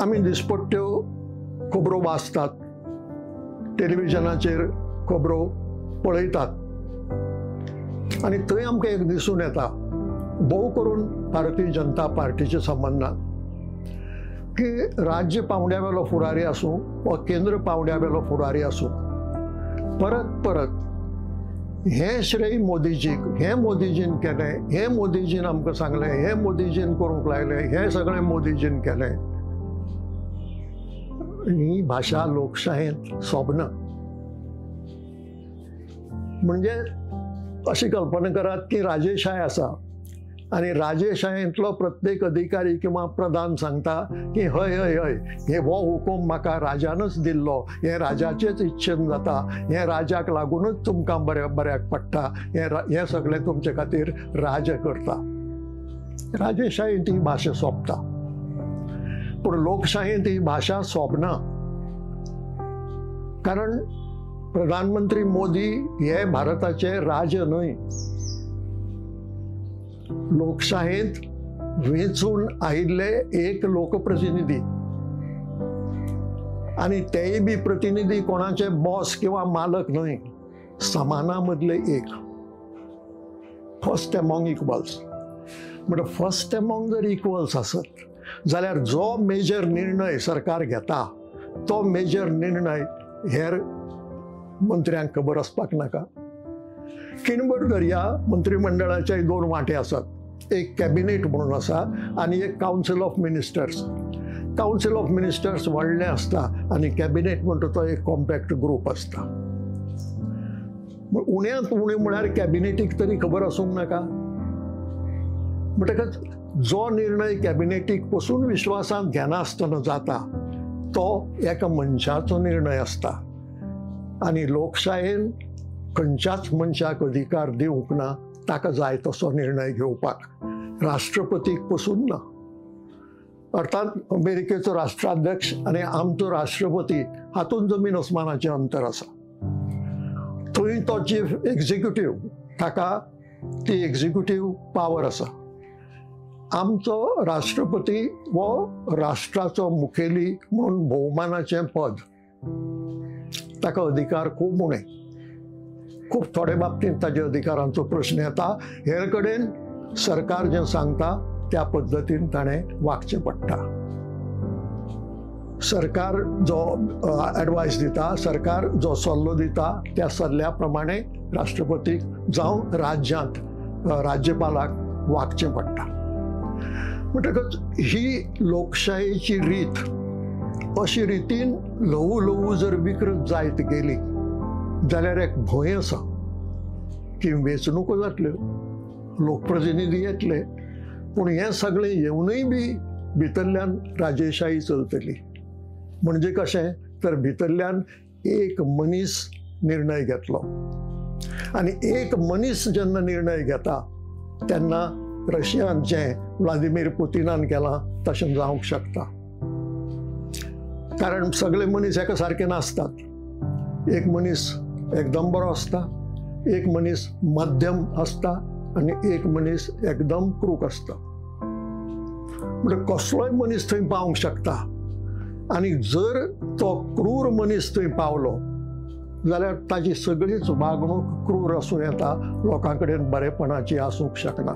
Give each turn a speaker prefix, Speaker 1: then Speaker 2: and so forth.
Speaker 1: आमी दिसपट्ट्यो खबरो वाचतात, टेलिविजनाचेर खबरो पळयतात आनी थंय आमकां एक दिसून येता, भोव करून भारतीय जनता पार्टीच्या संबंदान, की राज्य पावंड्या वेलो फुडारी आसूं वा केंद्र पावंड्या वेलो फुडारी आसूं, परत परत हें श्रेय मोदीजीक, हें मोदीजीन केलें, हें मोदीजीन आमकां सांगलें, हें मोदीजीन करूंक लायलें, हें सगळें मोदीजीन केलें, ही भाशा लोकशायेंत सोबना. म्हणजे अशी कल्पना करात की राजेशाय आसा आनी राजेशायेंतलो प्रत्येक अधिकारी किंवा प्रधान सांगता की हय हय हय, हे हो हुकूम म्हाका राजानच दिल्लो, हें राजाचेच इच्छेन जाता, हें राजाक लागूनच तुमकां बऱ्याक पडटा, हें सगळें तुमचे खातीर राजा करता. राजेशायेंत ही भाशा सोंपता, पूण लोकशायेंत ही भाशा सोंपना. कारण प्रधानमंत्री मोदी हे भारताचे राजे न्हय. लोकशायेंत वेंचून आयिल्ले एक लोकप्रतिनिधी, आनी तेय बी प्रतिनिधी कोणाचे बॉस किंवा मालक न्हय, समाना मदले एक, फर्स्ट एमॉंग इक्वल्स. म्हणटा फर्स्ट एमॉंग जर इक्वल्स आसत जाल्यार जो मेजर निर्णय सरकार घेता तो मेजर निर्णय हेर मंत्र्यांक खबर आसपाक नाका. खिणभर दर्या मंत्रिमंडळाचे दोन वांटे आसात, एक कॅबिनेट म्हणून आसा आनी एक council of ministers. Council of ministers व्हडलें आसता आनी कॅबिनेट म्हणटा तो एक कॉम्पॅक्ट ग्रूप आसता. उण्यांत उणें म्हळ्यार कॅबिनेटीक तरी खबर आसूंक नाका. म्हणटकच जो निर्णय कॅबिनेटीक पसून विश्वासांत घेनासतना जाता तो एका मनशाचो निर्णय आसता आनी लोकशायेन खंयच्याच मनशाक अधिकार दिवंक ना ताका जाय तसो निर्णय घेवपाक, राष्ट्रपतीक पसून ना. अर्थात अमेरिकेचो राष्ट्राध्यक्ष आनी आमचो राष्ट्रपती हातूंत जमीन अस्मानाचें अंतर आसा. थंय तो चीफ एक्झिक्युटीव, ताका ती एक्झिक्युटीव पावर आसा. आमचो राष्ट्रपती हो राष्ट्राचो मुखेली म्हणून भोवमानाचें पद, ताका अधिकार खूब उणे, खूब थोडे बाबतींत ताजे अधिकारांचो प्रश्न येता. हेर कडेन सरकार जें सांगता त्या पद्दतीन ताणें वागचें पडटा. सरकार जो एडवायस दिता, सरकार जो सल्लो दिता त्या सल्ल्या प्रमाणे राष्ट्रपतीक जावं राज्यांत राज्यपालाक वागचें पडटा. म्हणटकच ही लोकशायेची रीत अशी रितीन ल्हवू ल्हवू जर विकृत जायत गेली जाल्यार एक भंय आसा की वेंचणुको जातल्यो, लोकप्रतिनिधी येतले, पूण हें सगळें येवनूय बी भितरल्यान राजेशाही चलतली. म्हणजे कशें तर भितरल्यान एक मनीस निर्णय घेतलो आनी एक मनीस जेन्ना निर्णय घेता तेन्ना रशियान जें व्लादिमीर पुतिनान केलां तशें जावंक शकता. कारण सगळे मनीस एका सारके नासतात. एक मनीस एकदम बरो आसता, एक मनीस मध्यम आसता आनी एक मनीस एकदम क्रूक आसता. म्हणजे कसलोय मनीस थंय पावंक शकता आनी जर तो क्रूर मनीस थंय पावलो जाल्यार ताजी सगळीच वागणूक क्रूर आसूं येता, लोकां कडेन बरेपणाची आसूंक शकना.